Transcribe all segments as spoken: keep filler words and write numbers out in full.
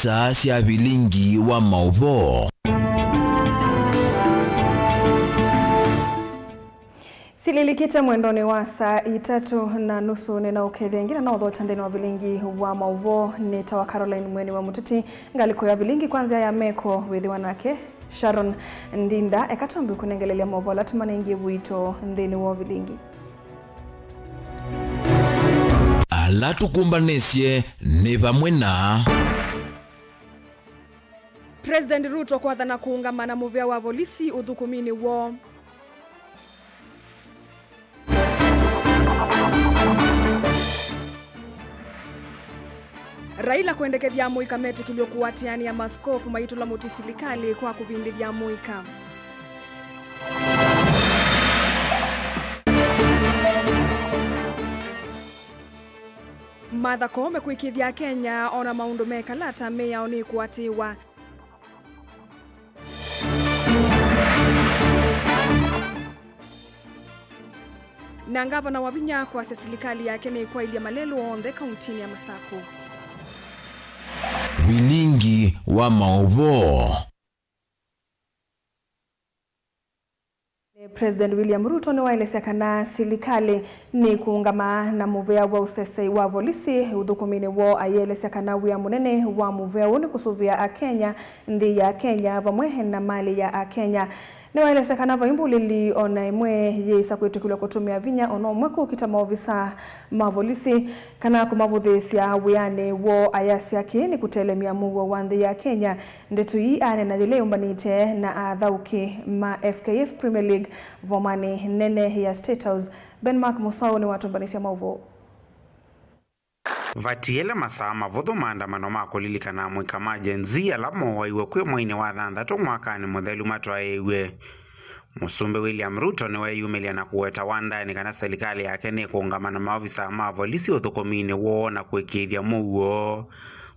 Saa sya vilingi wa maũvoo. Sililikite mwendonĩ wa saa itatũ na nusu, nĩnaũkethya ĩngĩ na naũthokya nthĩnĩ wa vilingi wa maũvoo. Nĩtawa Caroline Mweni wa Mũteti. Ngalĩko ya vilingi kwa nzĩa ya meko wĩthĩwa nake Sharon Ndinda. Eka twambe kũnengelelya maũvoo ala tũmanengie vuito nthĩnĩ wa vilingi. Ala tũkũmbanĩsye nĩ vamwe na President Ruto kwathana kũũngama na mũvĩa wa volisi ũthũkũminĩ woo. Raila kwendekethya amũika metĩkĩlw'e kũatĩanĩa maskofu maitũla mũtĩ silikalĩ kwa kũvindĩthya amũika. Martha Koome kwĩkĩĩthya Akenya ona maũndũ mekala ata mĩao nĩkũatĩĩwa. Na ngavana Wavinya kwasya silikalĩ yake nĩĩkwaĩlya malelũ onthe kauntinĩ ya Masakũ. Vilingi wa maũvoo. President William Ruto nĩwaelesya kana silikalĩ nĩkũũngama na mũvĩa wa ũsesei wa volisi ũthũkũminĩ woo, ayĩelesya kana wĩa mũnene wa mũvĩa ũũ nĩ kũsũvĩa Akenya, nthĩ ya Kenya, vamwe na malĩ ya Akenya. Nĩwaelesya kana vai mbũlĩli o na ĩmwe yĩsa kwĩtĩkĩlw'a kũtũmĩa vinya o na ũmwe kũkita maovisa ma volisi kana kũmavũthĩĩsya wĩanĩ woo, ayasya kĩĩ nĩ kũtelemya mũuo wa nthĩ ya Kenya. Ndeto ii aneena yĩla eũmbanĩte na athaũki ma F K F Premier League vomanĩ nene ya State House. Ben Mark Mũsaũ nĩwatũmbanĩsya maũvoo. Vatiele masaa mavũthũ, maandamano ma kũlilikana amũika ma Gen Z ala mooaiwe kwĩ mweinĩ wa thanthatũ mwakanĩ mũthelu matwaĩĩw'e. Mũsumbĩ William Ruto nĩweeyumĩlya na kũweta wandaenĩ kana silikalĩ yake nĩkũũngama na maovisa ma volisi ũthũkũminĩ woo na kũĩkĩĩthya mũuo,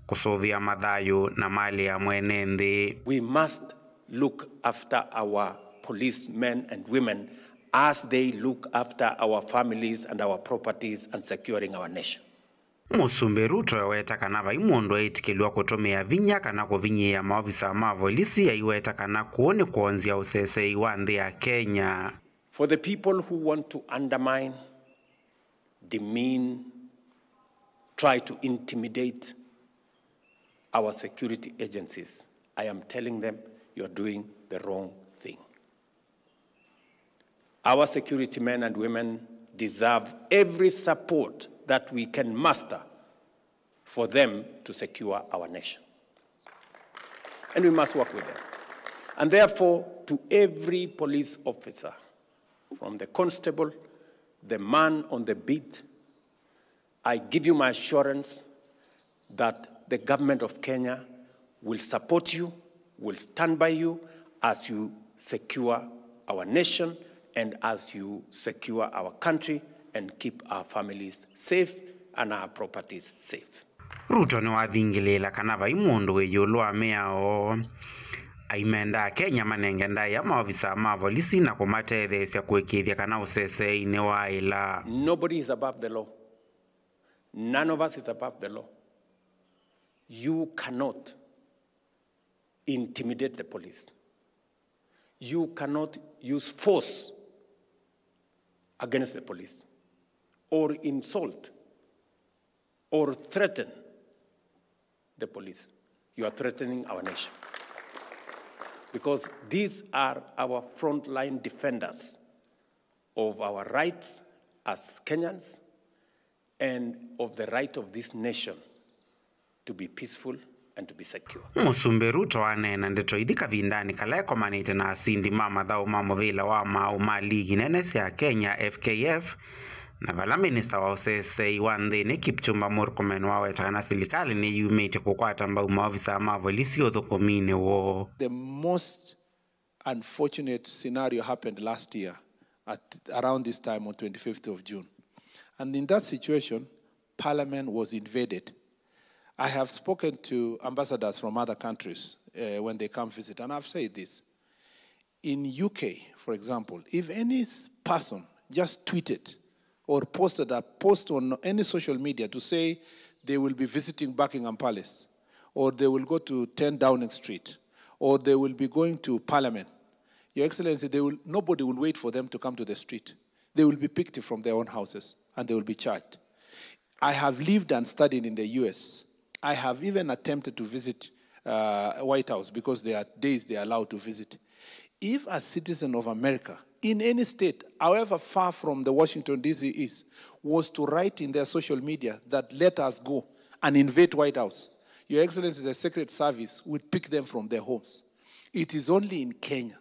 kũsũvĩa mathayũ na malĩ ya mwene nthĩ. We must look after our policemen and women as they look after our families and our properties and securing our nation. Mũsumbĩ Ruto eweta kana vai mũndũ eĩtĩkĩlw'a kũtũmĩa vinya kana kũvinyĩĩa maovisa ma volisi, aiweta kana kũũ nĩ kwonzya ũsesei wa nthĩ ya Kenya. For the people who want to undermine, demean, try to intimidate our security agencies, I am telling them you are doing the wrong thing. Our security men and women deserve every support that we can muster for them to secure our nation. And we must work with them. And therefore, to every police officer, from the constable, the man on the beat, I give you my assurance that the government of Kenya will support you, will stand by you as you secure our nation and as you secure our country and keep our families safe and our properties safe. Ruto nĩwathingĩlĩĩla kana vai mũndũ wĩ ĩũlũ wa mĩao. Aimenda Akenya manenge ndaĩa maovisa ma volisi na kũmatetheesya kũĩkĩĩthya kana ũsesei nĩwaaĩla. Nobody is above the law. None of us is above the law. You cannot intimidate the police. You cannot use force against the police or insult or threaten the police. You are threatening our nation. Because these are our frontline defenders of our rights as Kenyans and of the right of this nation to be peaceful and to be secure. Mũsumbĩ Ruto aneena ndeto ithi kavindanĩ kala ekomanĩte na asindi ma mathaũ ma mũvĩla wa maaũ ma ligi nene sya Kenya, F K F, na vala minista wa ũsesei wa nthĩnĩ Kipchumba Murkomen waweta kana silikalĩ nĩyumĩtye kũkwata mbau maovisa ma volisi ũthũkũminĩ woo. The most unfortunate scenario happened last year at around this time on twenty-fifth of June. And in that situation, Parliament was invaded. I have spoken to ambassadors from other countries, uh, when they come visit, and I've said this. In U K, for example, if any s-, person just tweeted or posted a post on any social media to say they will be visiting Buckingham Palace, or they will go to ten Downing Street, or they will be going to Parliament, Your Excellency, they will, nobody will wait for them to come to the street. They will be picked from their own houses and they will be charged. I have lived and studied in the U S. I have even attempted to visit uh, White House because there are days they are allowed to visit. If a citizen of America in any state, however far from the Washington D C is, was to write in their social media that, "Let us go and invade White House," Your Excellency, the Secret Service would pick them from their homes. It is only in Kenya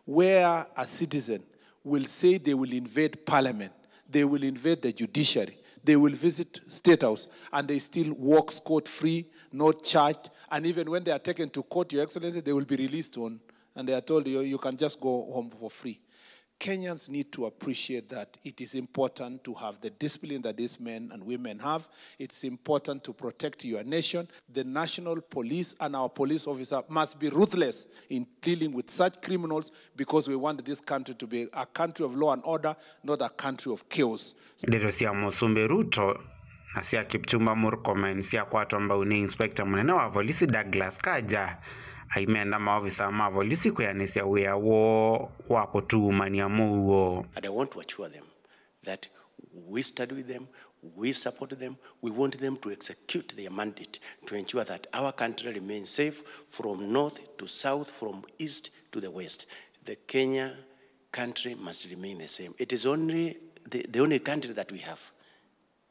where a citizen will say they will invade parliament, they will invade the judiciary, they will visit State House, and they still walk scot-free, not charged, and even when they are taken to court, Your Excellency, they will be released on, and they are told, "You, you can just go home for free." Kenyans need to appreciate that it is important to have the discipline that these men and women have. It's important to protect your nation. The national police and our police officer must be ruthless in dealing with such criminals because we want this country to be a country of law and order, not a country of chaos. Ndeto sya Mũsumbĩ Ruto na sya Kipchumba Murkomen syakwatwa mbau nĩ inspector mũnene wa volisi Douglas Kanja, aimenda maovisa ma volisi kwĩanĩsya wĩa woo wa kũtuumany'a mũuo. And I want to assure them that we study with them, we support them, we want them to execute their mandate to ensure that our country remains safe from north to south, from east to the west. The Kenya country must remain the same. It is only the, the only country that we have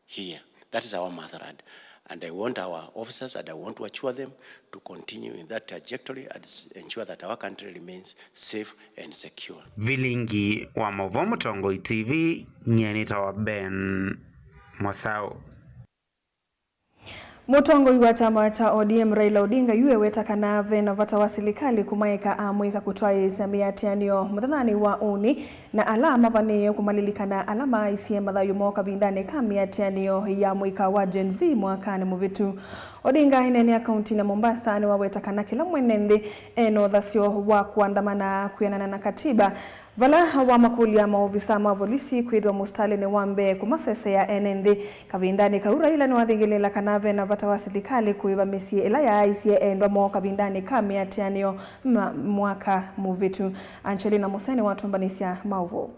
here. That is our motherland. And I want our officers and I want to assure them to continue in that trajectory and s- ensure that our country remains safe and secure. Vilingi wa Mauvoo, Mũtongoi T V, nyie nĩtawa Ben Mosau. Mũtongoi wa kyama kya O D M Raila Odinga yu eweta kana ve na vata wa silikalĩ kũmaĩka amũika kũtwaĩĩsya mĩatĩanĩo mũthenyanĩ wa ũnĩ na ala mavanĩĩe kũmalilikana ala maaisye mathayũ moo kavindanĩ ka mĩatĩanĩo ya mũika wa Gen Z mwakanĩ mũvĩtu. Odinga aineenea kauntinĩ ya Mombasa nĩwaweta kana kĩla mwene nthĩ e na ũthasyo wa kũandamana kwĩanana na katiba, vala wamakũlya maovisa ma volisi kwĩthĩwa mũsitalĩnĩ wa mbee kũmasesea ene nthĩ. Kavindanĩ kau, Raila nĩwathingĩlĩĩla kana ve na vata wa silikalĩ kũĩva mĩsyĩ ĩla yaaisye endwa moo kavindanĩ ka mĩatĩanĩo ma mwaka mũvĩtu. Angelina Museni watũmbanĩsya maũvoo.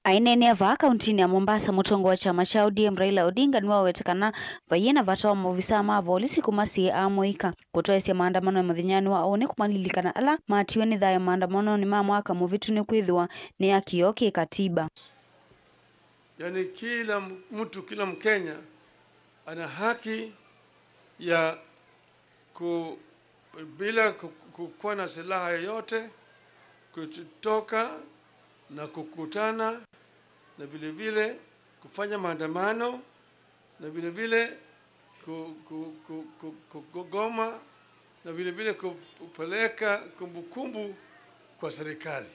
Aineenea vaa kauntinĩ ya Mombasa, mũtongoi wa kyama kya O D M Raila Odinga nĩwawete kana vaiĩ na vata wa maovisa ma volisi kũmasiĩĩa amũika kũtwaĩĩsya maandamano mũthenyanĩ wa ũnĩ kũmalilikana ala maatiwe nĩ thayũ maandamanonĩ ma mwaka mũvĩtu nĩkwĩthĩwa nĩ ya kĩoo kĩ katiba. Yani kila mtu, kila Mkenya ana haki ya ku, bila ku, kukuwa na silaha yoyote, kutoka na kukutana na vile vile kufanya maandamano na vile vile ku, ku, ku, ku, ku, kugoma na vile vile kupeleka kumbukumbu kwa serikali.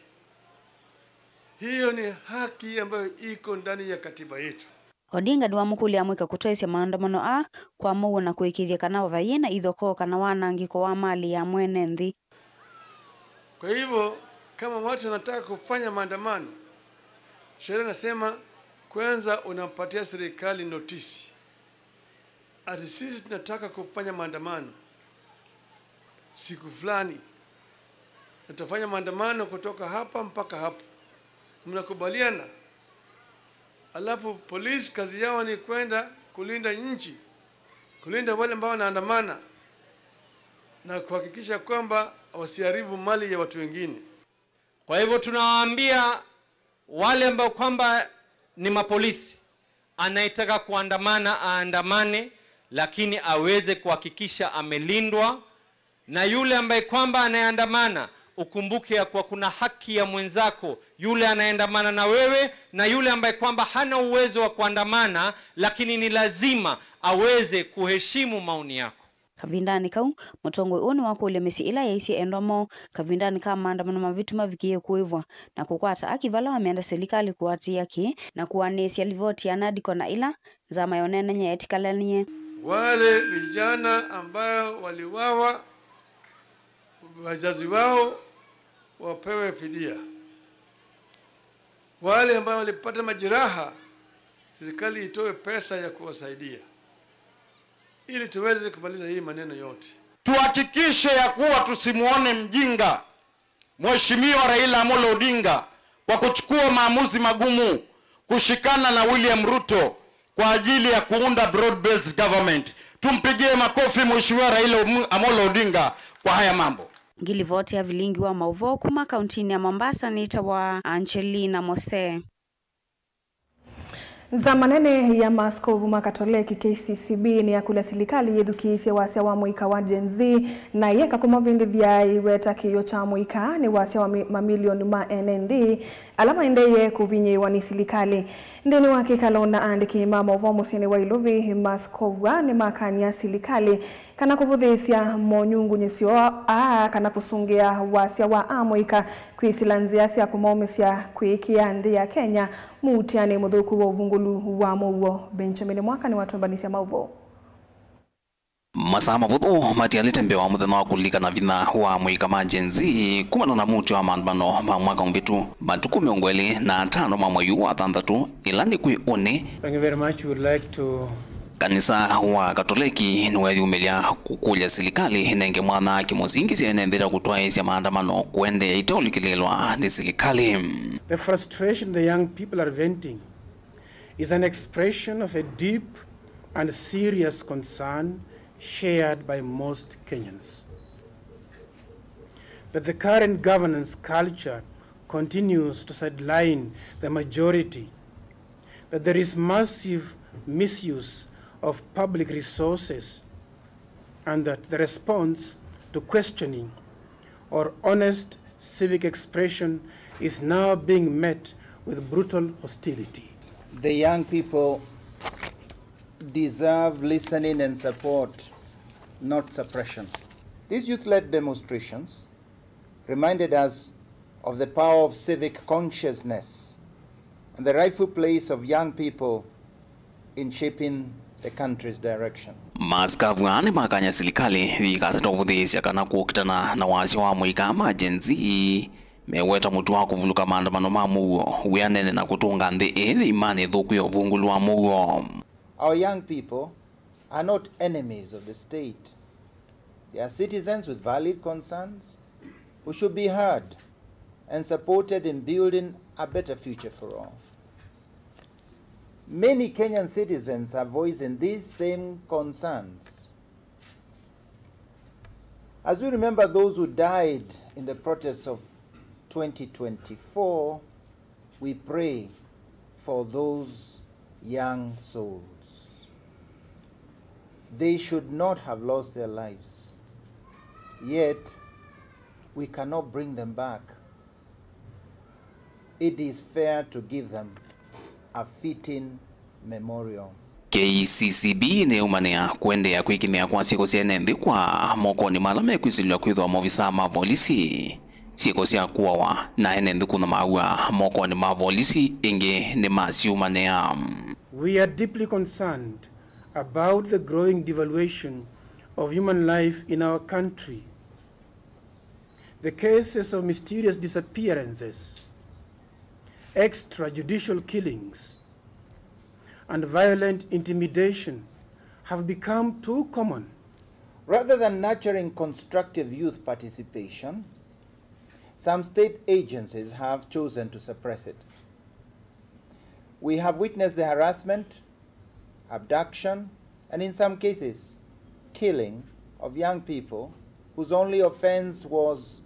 Hiyo ni haki ambayo iko ndani ya katiba yetu. Odinga nĩwamũkũlya amũika kũtwaĩĩsya maandamano aa kwa mũuo na kũĩkĩĩthya kana vaiĩ na ithokoo kana wanangĩko wa malĩ ya mwene nthĩ. Kwa hivyo, kama watu wanataka kufanya maandamano, sheria inasema kwanza unampatia serikali notisi ati sisi tunataka kufanya maandamano siku fulani, na tutafanya maandamano kutoka hapa mpaka hapa. Mnakubaliana? Alafu polisi kazi yao ni kwenda kulinda nchi, kulinda wale ambao wanaandamana na kuhakikisha kwamba wasiharibu mali ya watu wengine. Kwa hivyo tunawaambia wale ambao kwamba ni mapolisi, anayetaka kuandamana aandamane, lakini aweze kuhakikisha amelindwa, na yule ambaye kwamba anayeandamana, ukumbuke ya kuwa kuna haki ya mwenzako, yule anayeandamana na wewe, na yule ambaye kwamba hana uwezo wa kuandamana, lakini ni lazima aweze kuheshimu maoni yako. Kavindanĩ kau, mũtongoi ũũ nĩwakũlya mĩsyĩ ĩla yaisye endwa moo kavindanĩ ka maandamano mavĩtu mavikĩe kũĩvwa na kũkwata aki vala wamenda silikalĩ kũatĩĩa kĩĩ na kũanĩĩsya livoti ya NADCO na ĩla nzama ya ũneenany'a yetĩkĩlanie. Wale vijana ambao waliwawa, wazazi wao wapewe fidia. Wale ambao walipata majeraha Serikali itoe pesa ya kuwasaidia ili tuweze kumaliza hii maneno yote. Tuhakikishe ya kuwa tusimuone mjinga Mheshimiwa Raila Amolo Odinga kwa kuchukua maamuzi magumu kushikana na William Ruto kwa ajili ya kuunda broad-based government. Tumpigie makofi Mheshimiwa Raila Omu- Amolo Odinga kwa haya mambo. Ngilivoti ya vilingi wa mauvoo kuma kauntinĩ ya Mombasa nĩtawa Angelina Mose. Nzama nene ya maaskovu ma Katoleki, K C C B, nĩyakũlya silikalĩ yĩthukĩĩsye wasya wa mũika wa Gen Z na yeka kũmavĩndĩthya. Ĩweta kĩĩo kya mũika nĩ wasya wa mi- mamilioni ma ene nthĩ ala maendeeye kũvinyĩĩwa nĩ silikalĩ. Nthĩnĩ wa kĩkalo na aandĩki ma maũvoo mũsyĩnĩ wa Iluvi, maaskovu aa nĩmakany'a silikalĩ kana kũvũthĩĩsya monyungunyĩsyo aa kana kũsũngĩa wasya wa amũika kwĩsĩla nzĩa sya kũmaũmĩsya kwĩĩkĩĩa nthĩ ya Kenya mũutanĩ mũthũku wa ũvungũlu wa mũuo. Benjamin Mwaka nĩwatũmbanĩsya maũvoo. Masaa mavũthũ matialĩte mbee wa mũthenya wa kũlilikana vinya wa amũika ma Gen Z kumana na mũuti wa maandamano ma mwaka mũvĩtu, matukũ mĩongo ĩlĩ na atano ma mwei ũũ wa thanthatũ, ĩla nĩ kwĩ ũnĩ. Thank you very much. We would like to Kanisa wa Katoleki nĩweeyumĩlya kũkũlya silikalĩ ĩnenge mwanya kĩmũsingi sya ene nthĩ ta kũtwaĩĩsya maandamano kũendeea iteũlikĩlĩĩlwa nĩ silikalĩ. The frustration the young people are venting is an expression of a deep and serious concern shared by most Kenyans, that the current governance culture continues to sideline the majority, that there is massive misuse of public resources, and that the response to questioning or honest civic expression is now being met with brutal hostility. The young people deserve listening and support, not suppression. These youth-led demonstrations reminded us of the power of civic consciousness and the rightful place of young people in shaping the country's direction. Maasikavu aa nĩmakany'a silikalĩ yĩkatata ũvũthĩĩsya kana kũkitana na wasya wa amũika ma Gen Z meweta mũtuo wa kũvuluka maandamano ma mũuo wĩanene na kũtũnga nthĩ ĩĩ yĩimanĩ ĩthũku ya ũvungũlu wa mũuo. Our young people are not enemies of the state. They are citizens with valid concerns who should be heard and supported in building a better future for all. Many Kenyan citizens are voicing these same concerns. As we remember those who died in the protests of twenty twenty-four, we pray for those young souls. They should not have lost their lives. Yet, we cannot bring them back. It is fair to give them a fitting memorial. K C C B nĩyaumanĩa kũendeea kwĩkĩmĩa kwa syĩko sya ene nthĩ kwa mokonĩ ma ala mekwĩsilĩlw'a kwĩthĩwa maovisaa ma volisi. Syĩko sya kũawa na ene nthĩ kũnyamaaw'a mokonĩ ma volisi ĩngĩ nĩmasyumanĩa. We are deeply concerned about the growing devaluation of human life in our country. The cases of mysterious disappearances, extrajudicial killings, and violent intimidation have become too common. Rather than nurturing constructive youth participation, some state agencies have chosen to suppress it. We have witnessed the harassment, abduction, and in some cases, killing of young people whose only offense was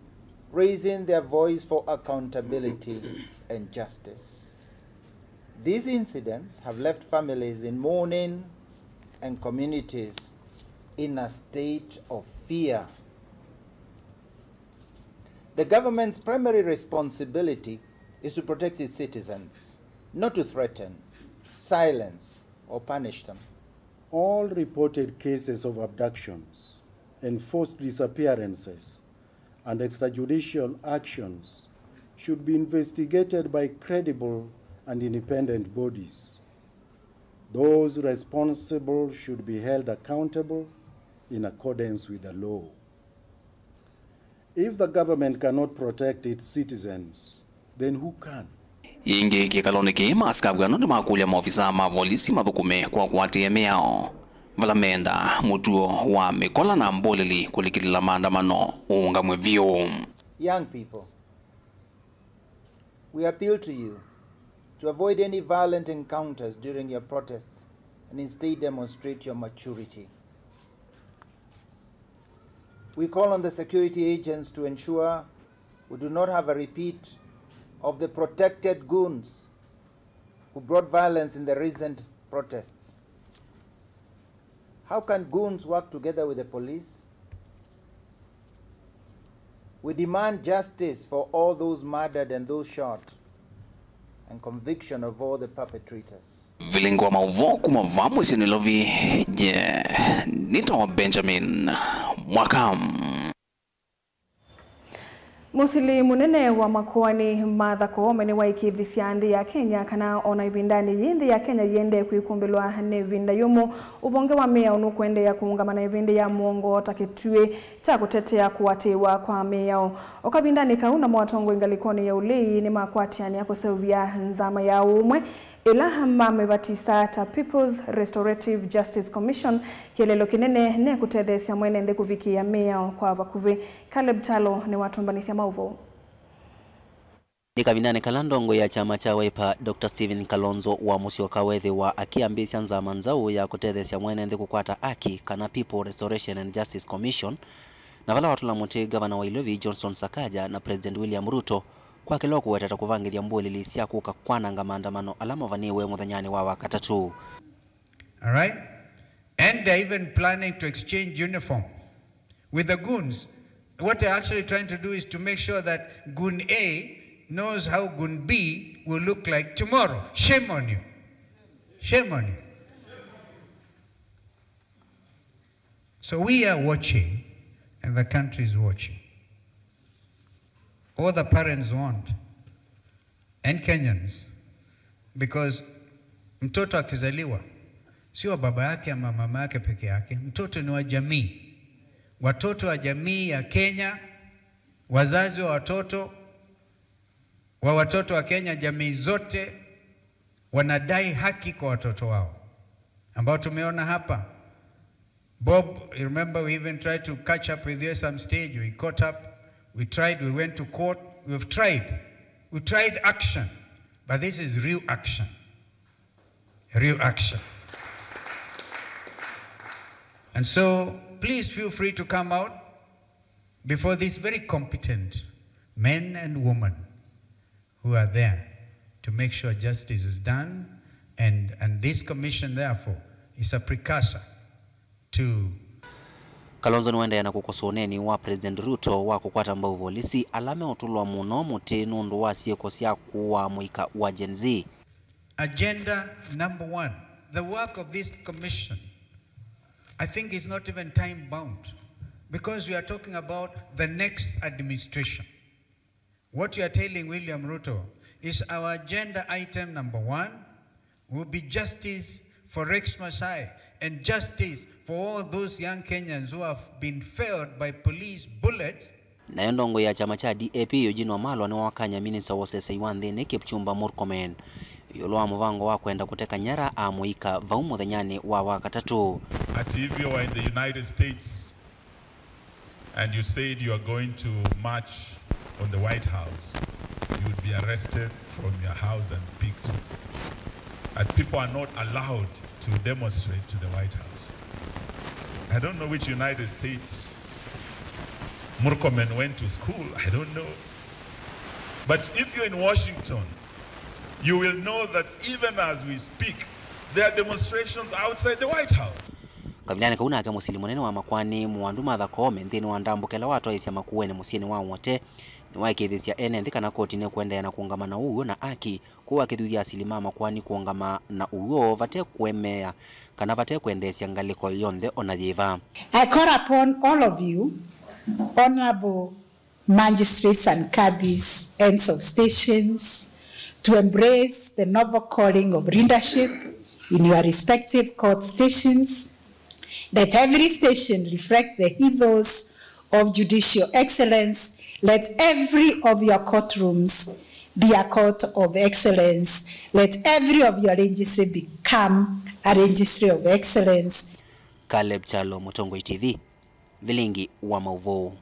raising their voice for accountability and justice. These incidents have left families in mourning and communities in a state of fear. The government's primary responsibility is to protect its citizens, not to threaten, silence, or punish them. All reported cases of abductions, enforced disappearances, and extrajudicial actions should be investigated by credible and independent bodies. Those responsible should be held accountable in accordance with the law. If the government cannot protect its citizens, then who can? Ĩngĩ kĩkalonĩ kĩĩ, maasikavu ano nĩmakũlya maovisaa ma volisi mathũkũme kwa kũatĩĩa mĩao vala meenda mũtuo wa mĩkola na mbũlĩli kũlikĩlĩla maandamano ũũngamw'e vyũ. Young people, we appeal to you to avoid any violent encounters during your protests and instead demonstrate your maturity. We call on the security agents to ensure we do not have a repeat of the protected goons who brought violence in the recent protests. How can goons work together with the police? We demand justice for all those murdered and those shot, and conviction of all the perpetrators. Vilingi wa maũvoo kuma vaa mũsyĩ Nairobi, nye nĩtawa Benjamin Mwaka. Mũsili mũnene wa makoani Martha Koome nĩwaĩkĩĩthisya nthĩ ya Kenya kana o na ĩvindanĩ yĩĩ nthĩ ya Kenya yĩendee kwĩkumbĩlwa nĩ ĩvinda yũmũ. Ũvonge wa mĩao nũkũendeea kũũngama na ĩvĩndĩ ya mũongo ta kĩtuĩ kya kũtetea kũatĩĩwa kwa mĩao. O kavindanĩ kau, namo atongoi ngalĩkonĩ ya ũlei nĩmakwatĩanĩa kũseũvya nzama ya ũũmwe ĩla mamĩvatisa ta People's Restorative Justice Commission, kĩeleelo kĩnene nĩ kũtetheesya mwene nthĩ kũvikĩĩa mĩao kwa vakuvĩ. Caleb Kyalo nĩwatũmbanĩsya maũvoo. Nĩ kavindanĩ kala ndongoi ya kyama kya Wiper, Doctor Stephen Kalonzo wa Musyoka weethĩwa akĩambĩĩsya nzama nzaũ ya kũtetheesya mwene nthĩ kũkwata aki, kana People Restoration and Justice Commission, na vala watũla mũtĩ ngavana wa Ilovi Johnson Sakaja na President William Ruto kwa kĩla ũkũweta ta kũvangĩthya mbũlĩli sya kũka kwananga maandamano ala mavanĩĩwe mũthenyanĩ wa Wakatatũ. All right? And they're even planning to exchange uniform with the goons. What they're actually trying to do is to make sure that goon A knows how goon B will look like tomorrow. Shame on you. Shame on you. So we are watching, and the country is watching. All the parents want, and Kenyans, because mtoto akizaliwa, sio baba yake ama mama yake peke yake, mtoto ni wa jamii. Watoto wa jamii ya Kenya, wazazi wa watoto, wa watoto wa Kenya, jamii zote wanadai haki kwa watoto wao, ambao tumeona hapa. Bob, you remember we even tried to catch up with you at some stage. We caught up. We tried. We went to court. We've tried. We tried action. But this is real action. Real action. And so, please feel free to come out before these very competent men and women who are there to make sure justice is done, and, and this commission, therefore, is a precursor to. Kalonzo nĩwaendeea na kũkosoa ũneeni wa President Ruto wa kũkwata mbau volisi ala meũtũlwa mũno mũtĩ nũndũ wa syĩko sya kũaa mũika wa Gen Z. Agenda number one, the work of this commission, I think, is not even time bound, because we are talking about the next administration. What you are telling William Ruto is our agenda item number one will be justice for Rex Masai and justice for all those young Kenyans who have been felled by police bullets. Nayo ndongoi ya kyama kya D A P, Eugene Wamalwa, nĩwakany'a minista wa ũsesei wa nthĩnĩ, Kipchumba Murkomen, ĩũlũ wa mũvango wa kwenda kũteka nyara amũika vau mũthenyanĩ wa Wakatatũ. Ati if you were in the United States, and you said you are going to march on the White House, you would be arrested from your house and picked. And people are not allowed to demonstrate to the White House. I don't know which United States Murkomen went to school, I don't know. But if you're in Washington, you will know that even as we speak, there are demonstrations outside the White House. Kavindanĩ kau nake mũsili mũnene wa makoani Mũwandu Martha Koome nthĩnĩ wa ndambũka ĩla watwaĩĩsya Makueni mũsyĩnĩ wa Wote, nĩwaĩkĩĩthĩsya ene nthĩ kana koti nĩkũendeea na kũũngama na ũw'o na aki, kwoou akĩthuthya asili ma makoani kũũngama na ũw'o vate kũemeea kana vate kwendeesya ngalĩko yonthe o na yĩva. I call upon all of you, honorable magistrates and kadhis, heads of stations, to embrace the noble calling of leadership in your respective court stations. Let every station reflect the ethos of judicial excellence. Let every of your courtrooms be a court of excellence. Let every of your registry become a registry of excellence. Caleb Kyalo, Mũtongoi T V, Vilingi wa Mauvoo.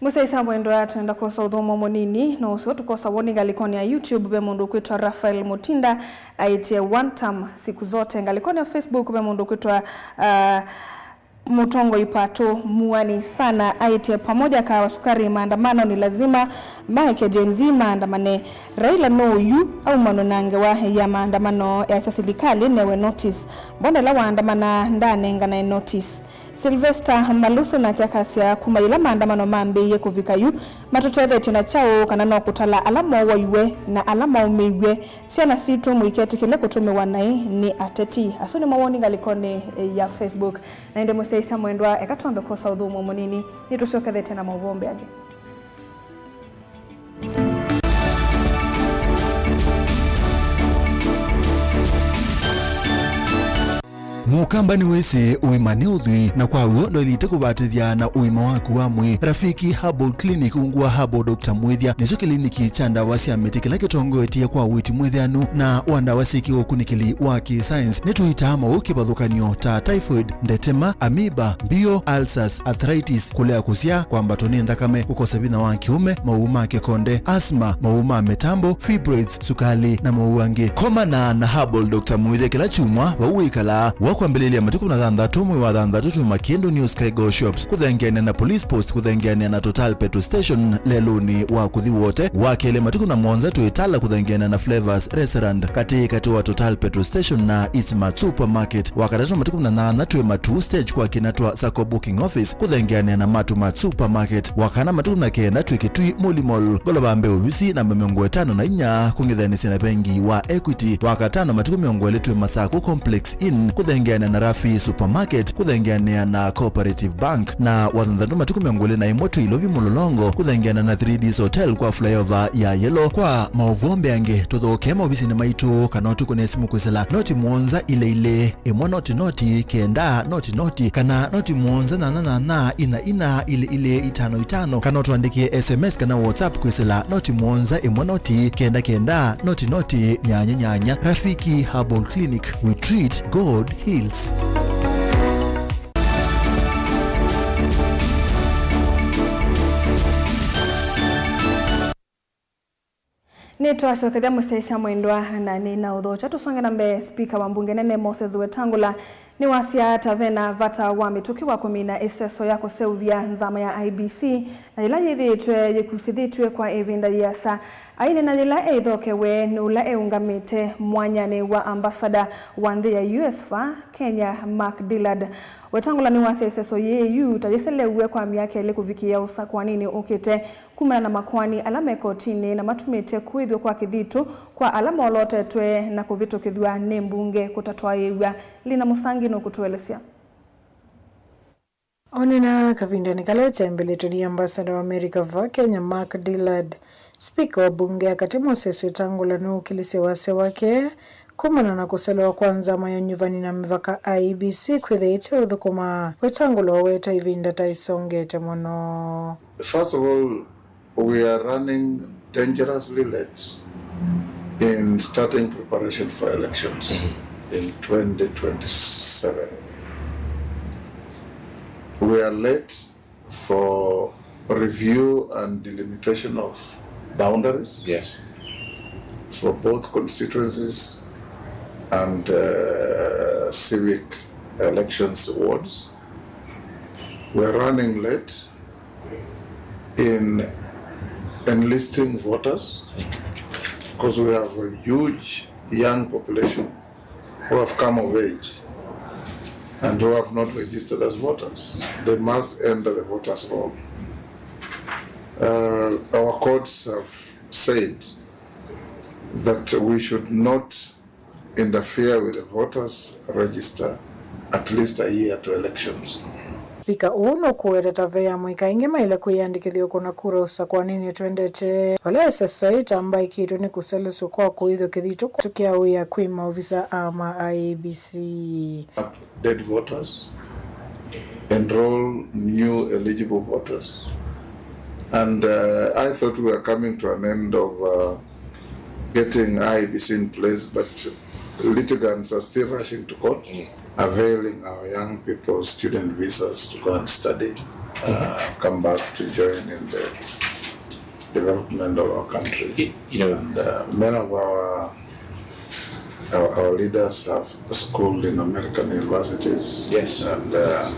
Mũsyaĩĩsya mwendwa, twenda kwosa ũthũmũo mũnini, no ũseo tũkosa woni ngalĩkonĩ ya YouTube. Ve mũndũ ũkwĩtwa Raphael Mutinda aĩtye one term siku zote. Ngalĩkonĩ ya Facebook ve mũndũ ũkwĩtwa, ah, Mũtongoi Pato Muani Sana aĩtye, pamoja kawa sukari maandamano ni lazima, maeke Gen Z maandamane. Raila no yu aumanwe na ngewa ya maandamano, easya silikalĩ newe notice. Mbona ĩla waandamana ndaanenganae notice? Sylvester Malusi nake akasya, kuma yĩla maandamano mambĩĩie kũvika yu, matũtethetye na kyaũ, kana no kũtala ala mowaiwe na ala maũmĩiw'e? Syana sitũ mũiketĩkĩle kũtũmĩwa naĩ nĩ ateti. Asu nĩ mawoni ngalĩkonĩ ya Facebook. Na ĩndĩ mũsyaĩĩsya mwendwa, eka twambe kwosa ũthũmũo mũnini, nĩtũsyokethete na maũvoo mbeange. Mũkamba nĩwĩsĩ ũima nĩ ũthwii, na kwa w'o ndwaĩlĩte kũvatĩthya na ũima waku wa mwĩĩ. Rafiki Herbal Clinic, ungu wa Herbal Doctor Mwĩthya, nĩkyo kĩliniki kya ndawa sya mĩtĩ kĩla kĩtongoetye kwa ũiiti mwĩthĩanu na wa ndawa syĩ kĩũkunĩkĩli wa kĩ-science. Nĩtũitaa maũũ kĩvathũkany'o ta typhoid, ndetema, amoeba, mbio, ulcers, arthritis, kũlea kũsyaa, kwambatwa nĩ nthakame, kũkosa vinya wa kĩũme, maũũ ma kĩkonde, asthma, maũũ ma mĩtambo, fibroids, sukalĩ, na maũũ angĩ. Komana na Herbal Doctor Mwĩthya kĩla kyumwa vau wĩkalaa. Wa kwambĩlĩlya matukũ kũmi na thanthatũ mwei wa thanthatũ twĩ Makĩndũ New Sky Go Shops, kũthengeanĩa na Police Post, kũthengeanĩa na Total Petrol Station lelũnĩ wa kũthi Wote. Wa kelĩ matukũ kũmi na mũonza twĩ Tala, kũthengeanĩa na Flavors Restaurant, katĩ katĩ wa Total Petrol Station na Eastmart Supermarket. Wa katatũ matukũ kũmi na nyanya twĩ Matuu Stage kwa kĩna twa Sacco Booking Office, kũthengeanĩa na Matumat Supermarket. Wa kana matukũ kũmi na kenda twĩ Kitui Muli Mall, ngolova mbee ovisi namba mĩongo ĩtano na inya, kũng'ethanĩsya na vengi wa Equity. Wa katano matukũ mĩongo ĩlĩ twĩ Masaku Complex Inn, kũthengeanĩa na Rafi Supermarket, kũthengeanĩa na Cooperative Bank. Na wa thanthatũ matukũ mĩongo ĩlĩ na ĩmwe twĩ Ilovi Mũlolongo, kũthengeanĩa na Three Ds Hotel kwa flyover ya Yellow. Kwa maũvoo mbeange, tũthokee maovisinĩ maitũ kana ũtũkũne simũ kwĩsĩla noti mũonza ilĩ ilĩ ĩmwe noti noti kenda noti noti, kana noti mũonza nyanya nyanya ina ina ilĩ ilĩ itano itano, kana ũtũandĩkĩe S M S kana WhatsApp kwĩsĩla noti mũonza ĩmwe noti kenda kenda noti noti nyanya nyanya. Rafiki Herbal Clinic, we treat, God heals. Nĩtwasyokethya mũsyaĩĩsya mwendwa, na nĩnaũthokya tũsonge na mbee. Spika wa mbunge nene Moses Wetangula nĩwasya ata ve na vata wa mĩtũkĩ wa kũmina ĩseso ya kũseũvya nzama ya I E B C, na yĩla yĩthĩĩtwe yĩkusĩthĩtw'e kwa ĩvinda yĩasa. Aineena yĩla eĩthokewe nĩ ũla eũngamĩte mwanyanĩ wa ambasada wa nthĩ ya U S va Kenya, Mark Dillard. Wetangula nĩwasya ĩseso yĩĩ yu ta yĩseleew'e kwa myaka ĩlĩ kũvikĩĩa ũsakũaninĩ ũkĩte, kumana na makoani ala me kotinĩ na matumĩte kũĩthw'a kwa kĩthitũ kwa ala molotetwe na kũvĩtũkĩthw'a nĩ mbunge kũtatwaĩĩw'a. Lina Mũsangi nũkũtũelesya. Onena kavindanĩ kala kyambĩlĩtwe nĩ ambasada wa America va Kenya, Mark Dillard, spika wa mbunge ya katĩ Moses Wetangula nũũkĩlisye wasya wake kumana na kũselewa kwa nzama ya ũnyuvani na mĩvaka I E B C kwĩthĩa ĩteũthũkũma. Wetangula waweta ĩvinda ta ĩsongete mũno. First of all, we are running dangerously late in starting preparation for elections in twenty twenty-seven. We are late for review and delimitation of boundaries, yes, for both constituencies and, uh, civic elections wards. We are running late in enlisting voters because we have a huge young population who have come of age and who have not registered as voters. They must enter the voters' roll. Uh, our courts have said that we should not interfere with the voters' register at least a year to elections. Spika ũũ nũkũweta ta ve amũika aingĩ maĩle kwĩyandĩkĩthya ũkũna kura ũsakũaninĩ twendete, vala ĩseso ĩtamba ĩkĩtwe nĩ kũselesw'a kwa kũĩthw'a kĩthitũ kya wĩa kwĩ maovisa a ma I E B C. Dead voters, enroll new eligible voters, And uh, I thought we were coming to an end of uh, getting I E B C in place, but litigants are still rushing to court, availing our young people student visas to go and study, uh, come back to join in the development of our country. Y-, you know, And uh, many of our, our, our leaders have schooled in American universities, Yes. and uh,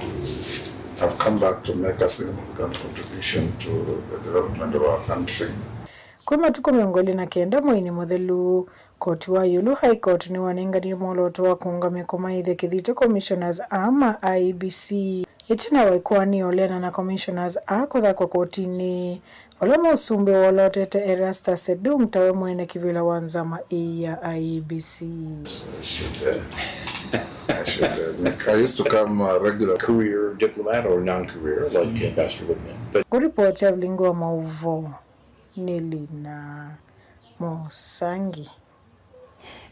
have come back to make a significant contribution to the development of our country. Kwĩ matukũ mĩongo ĩlĩ na kenda mweinĩ mũthelu, koti wa ĩũlũ, High Court, nĩwanenganie mwolooto wa kũũngamya kũmaĩthya kĩthito Commissioners aa ma I E B C. Ĩtina wa ĩkoani ya ũleana na Commissioners aa kũthakwa kotinĩ, vala mũsumbĩ wolootete Erastus Edung tawe mwene kĩvĩla wa nzama ĩĩ ya I E B C. I should, uh, I should, uh, make, I used to come a regular career diplomat or non-career, like Ambassador Whitman. But Kũripoti ya vilingi wa maũvoo nĩ Lina Mosangi.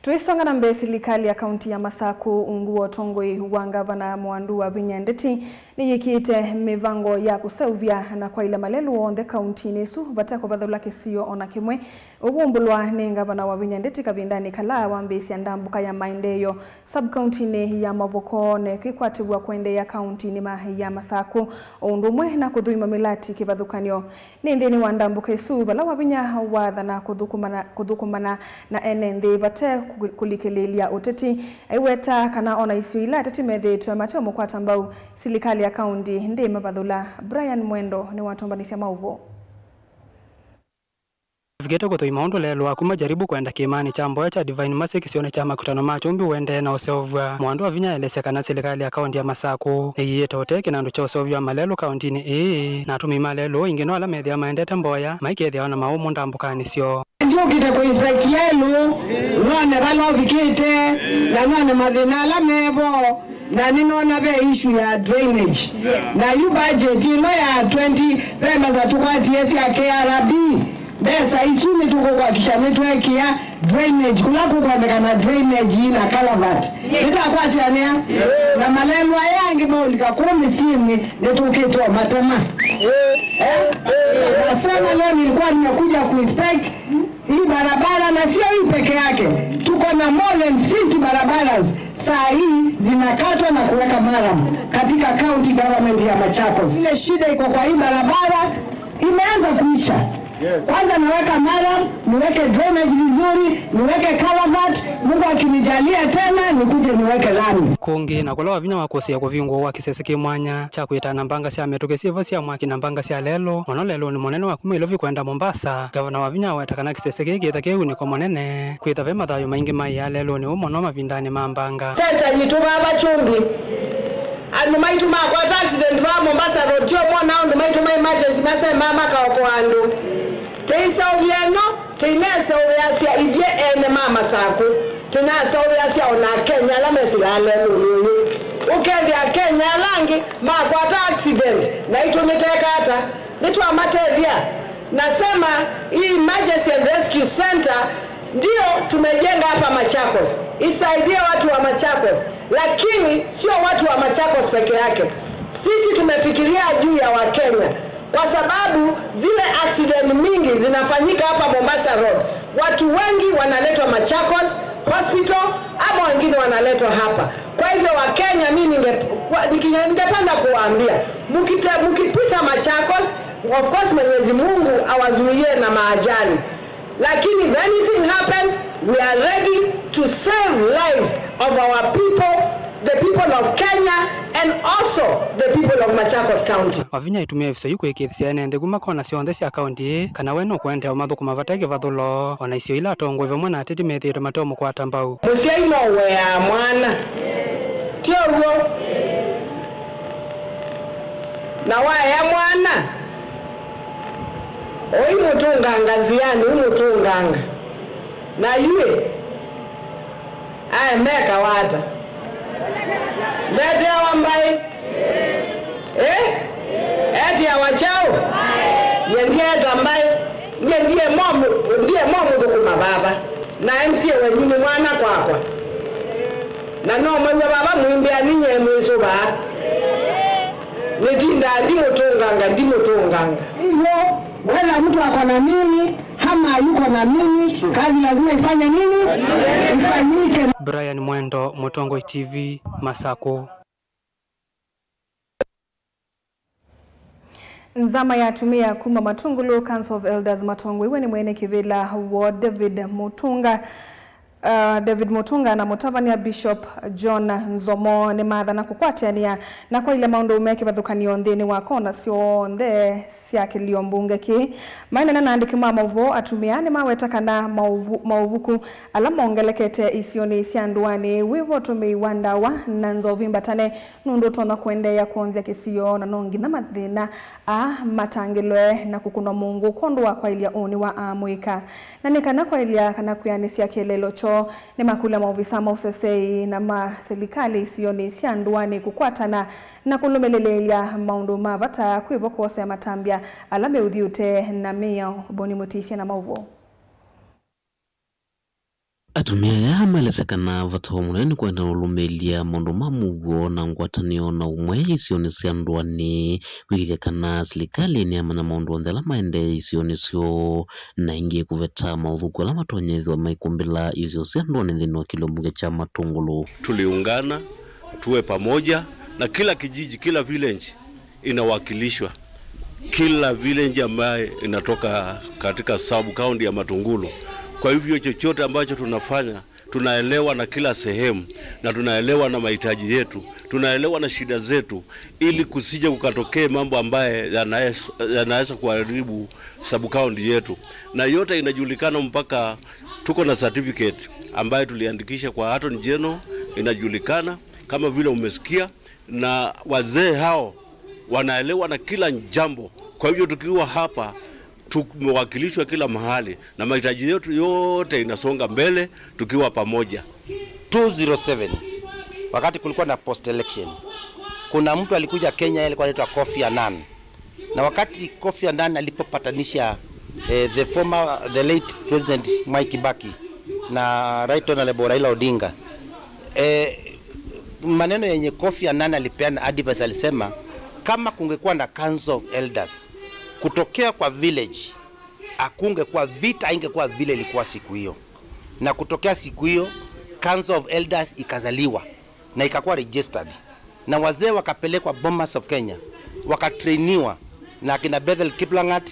Tũisonga na mbee, silikalĩ ya kaunti ya Masaku, ungu wa ũtongoi wa ngavana Mwandu Wavinya Ndeti, nĩyĩkĩte mĩvango ya kũseũvya na kwaĩla malelũ onthe kauntinĩ ĩsu vate kũvathũla kĩsio o na kĩmwe. Ũvumbũlwa nĩ ngavana Wavinya Ndeti kavindanĩ kala wambĩĩsya ndambũka ya maendeeo sub-kauntinĩ ya Mavoko, na ĩkĩkwatĩw'a kũendeea kauntinĩ ma ya Masaku, o ũndũ ũmwe na kũthũima mĩlati kĩvathũkany'o. Nĩ nthĩnĩ wa ndambũka ĩsu vala Wavinya wathana kũthũkũmana, kũthũkũmana na ene nthĩ vate kũ-, kũlikĩlĩĩlya ũteti. Aiweta kana o na isio ila ateti methĩĩtwe mateũmũkwata mbau, silikalĩ ya kaunti ndĩĩmavathũla. Brian Mwendo nĩwatũmbanĩsya maũvoo. Avikĩte kũthũima ũndũ lelũ wa kuma Jaribu kwenda kĩĩmanĩ kya mboya kya Divine Mercy kĩsionĩ kya makutano ma kyũmbi ũendee na ũseũvw'a. Mwandu Wavinya aelesya kana silikalĩ ya kaunti ya Masaku nĩyĩĩte ũtee kĩnandũ kya ũseũvyo wa malelũ kauntinĩ ĩĩ, na atũmĩi ma lelũ aingĩ no ala methĩawa maendete mboya maikethĩawa na maũmũ ndambũkanĩ syoo. Ndyũkĩte kũ inspect yelũ, none vala ũvikĩte, na none mathĩna ala mevo. Na nĩnoona ve issue ya drainage. Yes. Na yu budget ĩno ya twenty, ve mbesa tũkwatie sya K R B. Mbesa isu nĩtũkũkwakisha nĩtwekĩa drainage kũla kũkwendekana drainage na culvert. Yes. Nĩtakwatĩanĩa? Yes. Na malelũ aya angĩ maũlika kũu mĩsyĩnĩ nĩtũkĩte o matema. Eh? Nasema leo nilikuwa nimekuja kuinspect hii barabara, na sio hii peke yake. Tuko na more than fifty barabaras saa hii zinakatwa na kuweka maram katika county government ya Machakos. Ile shida iko kwa hii barabara imeanza kuisha. Kwanza naweka maram, niweke drainage vizuri, niweke culvert, Mungu akinijalia tena nikuje niweke lami. Kũngĩ, na kũla Wavinya wakũsĩĩa kũvingũwa kwa kĩsese kĩ mwanya kya kwĩtana mbanga sya mĩtũkĩ syĩvo sya mwaki na mbanga sya lelũ, mũno lelũnĩ mũnene wa kuma Ilovi kwenda Mombasa, Ngavana Wavinya aweta kana kĩsese kĩĩ kĩĩtha kĩ wunĩko mũnene, kwĩtha ve mathayũ maingĩ maĩaa lelũnĩ ũũ mũno mavindanĩ ma mbanga. Senta yitũ vava Kyũmbi, andũ maitũ makwata accident vaa Mombasa Road, tyo mona andũ maitũ ma emergency masemaa makaokoa andũ. Tĩiseũvya ĩno, tĩineseũvĩasya ithyĩ ene ma Masaku, tĩnaseũvĩasya o na Akenya ala mesĩlaa lelũnĩ ũyũ. Ũkethĩa Akenya ala angĩ makwata accident, naitũ nĩtweka ata? Nĩtwamatethya. Nasema hii Emergency and Rescue Center ndio tumejenga hapa Machakos, isaidie watu wa Machakos, lakini sio watu wa Machakos peke yake. Sisi tumefikiria juu ya Wakenya, kwa sababu zile accident mingi zinafanyika hapa Mombasa Road, watu wengi wanaletwa Machakos Hospital ama wengine wanaletwa hapa. Kwa hivyo, Wakenya, mimi ninge-, kwa-, niki-, ningependa kuwaambia, mkite-, mkipita Machakos, of course Mwenyezi Mungu awazuie na maajali, lakini if anything happens, we are ready to save lives of our people, the people of Kenya, and also the people of Machakos County. Wavinya aitũmĩa ĩviso yu kũĩkĩĩthĩsya ene nthĩ kuma kona syonthe sya kaunti ĩĩ kana we nũkũendeea ũmathũkũma vate kĩvathũlo, o na isio ila atongoi vamwe na ateti methĩĩtwe mateũmũkwata mbau. Mũsyai no ũeaa mwana, ti ũw'o? Na waea mwana, ũimũtũnganga nzĩanĩ, ũimũtũnganga. Na yu ĩ, ae mekawa ata? Ndeteawa mbaĩ? Ĩ? Etiawa kyaũ? Nyie ndyeeta mbaĩ. Nyie ndiye mo-, ndiye momũthũkũma vava. Na M C A wenyu nĩ mwana kwakwa. Na no mwaĩw'a vava mũimbĩa ninyie mwĩsũvaa. Nĩtindaa ndimũtũnganga, ndimũtũnganga. Hivyo, Whether mtu ako na nini ama yuko na nini, kazi lazima ifanye nini? Ifanyike. Brian Mwendo, Mũtongoi T V, Masakũ. Nzama ya atumĩa kuma Matungulu Council of Elders matongoiwe nĩ mwene kĩvĩla woo David Mutunga. Uh, David Mutunga na mũtavany'a Bishop John Nzomo nĩmathana kũkwatĩanĩa na kwaĩlya maũndũ me kĩvathũkany'o nthĩnĩ wa kona syonthe sya kĩlio mbunge kĩĩ. Maineena na andĩki ma maũvoo, atumĩa nĩmaweta kana maũvu-, maũvuku ala mongelekete isionĩ sya ndũanĩ, wĩvo ũtũmĩi wa ndawa na nzovi mbatane, nũndũ ũtonya kũendeea kwonzya kĩsio, na no nginya mathĩna aa matangĩlwe na kũkũnwa mũngũ kwondũ wa kwaĩlya ũnĩ wa amũika. Na nĩ kana kwaĩlya kana kwĩanĩsya kĩeleelo kyoo, nĩmakũlya maovisa ma ũseseĩ na ma silikalĩ isionĩ sya ndũanĩ kũkwatana na kũlũmĩlĩlya maũndũ ma vata, kwĩvo kũosea matambya ala me ũthyũte na mĩao. Boni Mũtisya na maũvoo. Atumĩa aya maelesya kana vata woo mũnene nĩ kwenda ũlũmĩlya maũndũ ma mũuo na ngwatanĩo na ũmwe isionĩ sya ndũanĩ, kwĩkĩthya kana silikalĩ nĩyamanya maũndũ onthe ala maendee isionĩ syoo, na ĩngĩ kũveta maũthũku ala matonya ĩthĩwa maikũmbĩla isio sya ndũanĩ nthĩnĩ wa kĩlio mbunge kya Matungulu. Tuliungana, tuwe pamoja, na kila kijiji, kila village inawakilishwa, kila village ambaye inatoka katika sub county ya Matungulu. Kwa hivyo chochote ambacho tunafanya, tunaelewa na kila sehemu, na tunaelewa na mahitaji yetu, tunaelewa na shida zetu, ili kusije kukatokee mambo ambaye yanaweza, yanaweza kuharibu sub county yetu. Na yote inajulikana, mpaka tuko na certificate ambaye tuliandikisha kwa Attorney General, inajulikana kama vile umesikia, na wazee hao wanaelewa na kila jambo. Kwa hivyo tukiwa hapa, tumewakilishwa kila mahali na mahitaji yetu yote inasonga mbele tukiwa pamoja. Two zero seven, wakati kulikuwa na post election, kuna mtu alikuja Kenya, yeye alikuwa anaitwa Kofi Annan. Na wakati Kofi Annan alipopatanisha, eh, the former, the late President Mwai Kibaki na Right Honorable Raila Odinga, eh, maneno yenye Kofi Annan alipeana advice, alisema kama kungekuwa na Council of Elders, kutokea kwa village, hakungekuwa vita, haingekuwa vile ilikuwa siku hiyo. Na kutokea siku hiyo, Council of Elders ikazaliwa na ikakuwa registered. Na wazee wakapelekwa Bomas of Kenya, wakatrainiwa na akina Bethel Kiplangat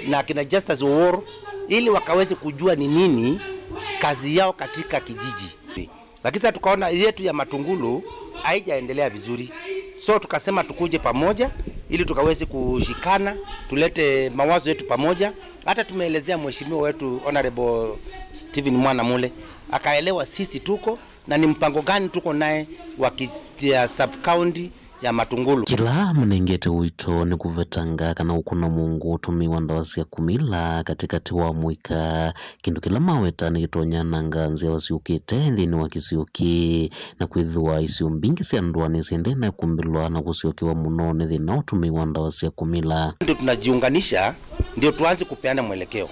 na akina Justus Owor, ili wakaweze kujua ni nini kazi yao katika kijiji. Lakini sasa tukaona yetu ya Matungulu haijaendelea vizuri. So tukasema tukuje pamoja ili tukaweze kushikana, tulete mawazo yetu pamoja. Hata tumeelezea mheshimiwa wetu Honorable Stephen Mwana Mule, akaelewa sisi tuko na ni mpango gani tuko naye wa kis-, ya sub county ya Matungulu. Kĩla manengete ũito nĩ kũvetanga kana ũkũna mũngũ ũtũmĩi wa ndawa sya kũmila katĩkatĩ wa mũika, kĩndũ kĩla maweta nĩ kĩtonya nanga nzyawa syũkĩte nthĩnĩ wa kĩsio kĩĩ, na kwĩthĩwa isio mbingĩ sya ndũanĩ syendee na kũmbĩlwa na kũsyokewa mũno nĩ thĩna wa ũtũmĩi wa ndawa sya kũmila. Ndio tunajiunganisha, ndio tuanze kupeana mwelekeo,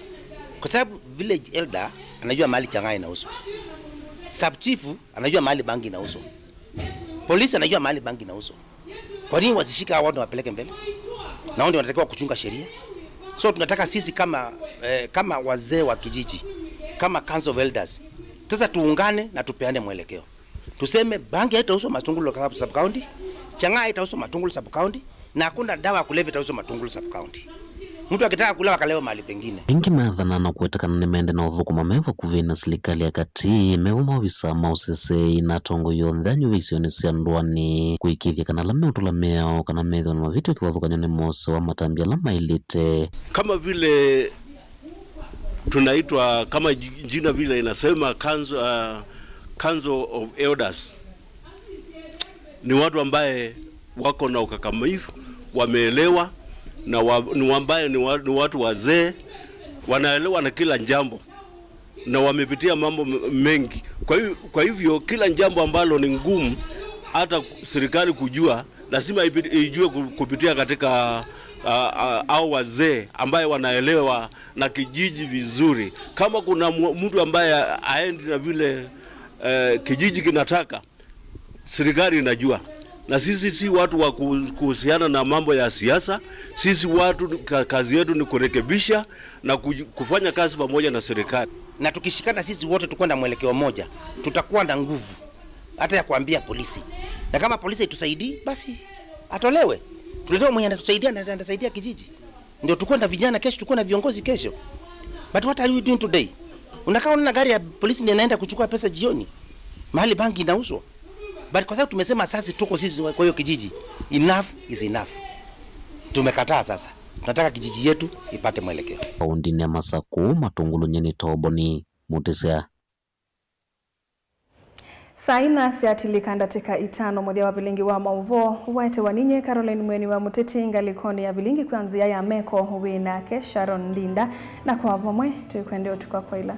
kwa sababu village elder anajua mahali chang'aa inauzwa, sub chief anajua mahali bangi inauzwa, polisi anajua mahali bangi inauzwa. Kwa nini wasishike hao watu wapeleke mbele? Na wao ndio wanatakiwa kuchunga sheria. So tunataka sisi kama, eh, kama wazee wa kijiji, kama Council of Elders, sasa tuungane na tupeane mwelekeo. Tuseme bangi haitauzwa Matungulu sub county, chang'aa haitauzwa Matungulu sub county, na hakuna dawa ya kulevya itauzwa Matungulu sub county. Mtu akitaka kulewa, akalewa mahali pengine. Aingĩ mathana na kũweta kana nĩmende na ũthũkũma me vakuvĩ na silikalĩ ya katĩ, mevo maovisa ma ũseseĩ na atongoi onthe anyuve isionĩ sya ndũanĩ, kũĩkĩĩthya kana ala meũtũla mĩao kana methĩwa na mavĩtyo kĩvathũkany'o nĩmoosewa matambya ala maĩlĩte. Kama vile tunaitwa, kama ji-, jina vile inasema, Council, uh, Council of Elders, ni watu ambaye wako na ukakamavu, wameelewa, na wa-, ni ambaye ni wa-, ni watu wazee, wanaelewa na kila jambo, na wamepitia mambo m-, mengi. Kwa hiv-, kwa hivyo kila jambo ambalo ni ngumu hata serikali kujua, lazima ipi-, ijue ku-, kupitia katika, ah, ah, au wazee ambaye wanaelewa na kijiji vizuri. Kama kuna mu-, mtu ambaye haendi na vile, eh, kijiji kinataka, serikali inajua, Na sisi si watu wa ku- kuhusiana na mambo ya siasa. Sisi watu ka- kazi yetu ni kurekebisha na ku- kufanya kazi pamoja na serikali. Na tukishikana sisi wote, tukuwe na mwelekeo mmoja, tutakuwa na nguvu hata ya kuambia polisi. Na kama polisi haitusaidii, basi atolewe, tuletewe mwenye anatusaidia na atasaidia kijiji, ndio tukuwe na vijana kesho, tukuwe na viongozi kesho. But what are you doing today? Unakaa unaona gari ya polisi ndio inaenda kuchukua pesa jioni mahali bangi inauzwa. But kwa sababu tumesema sasa tuko sisi kwa hiyo kijiji, enough is enough. Tumekataa sasa. Tunataka kijiji yetu ipate mwelekeo. Kaũndĩnĩ ya Masakũ, Matũngũlũ, nyie nĩ Toboni Mũtĩsya. Saa inya syatilĩka ndatĩka itano, mũthya wa vilingi wa maũvoo waetewa ninyie Caroline Mweni wa Mũtĩtĩ ngalĩkonĩ ya vilingi kwa nzĩa ya meko. Wĩ nake Sharon Ndinda, na kwa vamwe twĩkwendea ũtukũ wa kwaĩla.